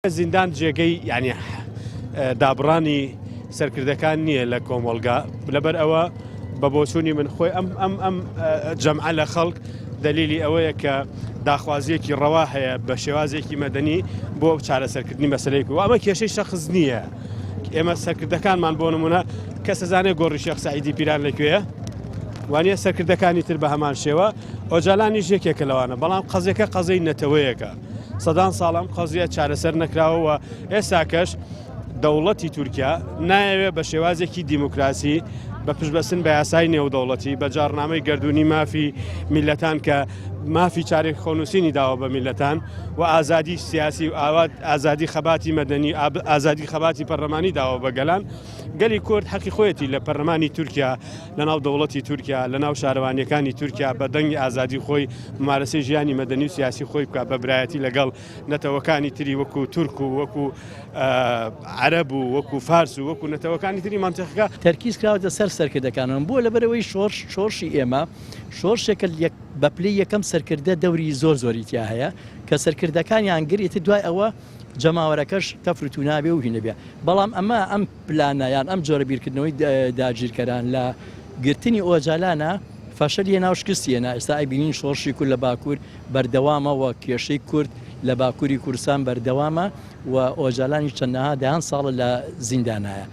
زیندان جێگەی یانی دابڕانی سەرکردەکان نییە لە کۆمەڵگا لەبەر ئەوە بە بۆچوونی من خۆی ئەم ئەم ئەم جەمعە لە خەڵک دلیلی ئەوەیە کە داخوازیەکی ڕەوا هەیە بە شێوازێکی مەدەنی بۆ چارەسەرکردنی مەسلەی و ئەمە کێشەی شەخص نییە ئێمە سەرکردەکانمان بۆ نمونە کەس ئەزانێ گۆڕی شێخ سعیدی پیران لەکوێیە وانە سەرکردەکانی تر بە هەمان شێوە ئۆجالانیش یەکێکە لەوانە بەڵام قەزیەکە قەزەی نەتەوەیەکە سەدان ساڵ ئەم قەزیە چارەسەر نەکراوە و ئێستاکەش دەوڵەتی تورکیا نایەوێ بە شێوازێکی دیموکراسی بە پشتبەستن بە یاسای نێودەوڵەتی بە جاڕنامەی گەردوونی مافی میلەتان کە مافی چارێک خۆنووسینی داوە بە میلەتان و ئازادی سیاسی و ئاوات ئازادی خەباتی مەدەنی ئازادی خەباتی پەرلەمانی داوە بە گەلان گەلی کورد حەقی خۆیەتی لە پەرلەمانی تورکیا لە ناو دەوڵەتی تورکیا لە ناو شارەوانیەکانی تورکیا بە دەنگی ئازادی خۆی ممارەسەی ژیانی مەدەنی و سیاسی خۆی بکات بە برایەتی لەگەڵ نەتەوەکانی تری وەکو تورک و وەکو عەرەب و وەکو فارس و وەکو نەتەوەکانی تری مەنتیقەکە. تەرکیز کراوەتە سەر سەرکردەکانمان بۆ لەبەرئەوەی شۆڕش شۆڕشی ئێمە شۆڕشێکە یەک بە پلەی یەکەم سەرکردە دەوری زۆر زۆری تیا هەیە کە سەرکردەکانیان گر ئیتر دوای ئەوە جەماوەرەکەش تەفر و تونا بێ و هینە بێ بەڵام ئەمە ئەم پلانە یان ئەم جۆرە بیرکردنەوەی داگیرکەران لە گرتنی ئۆجالانە فەشەلی هێنا و شکستی هێنا ئێستا ئەیبینین شۆڕشی کورد لە باکوور بەردەوامە و کێشەی کورد لە باکووری کوردستان بەردەوامە و ئۆجالانیش چەندەها دەیان ساڵە لە زیندانایە.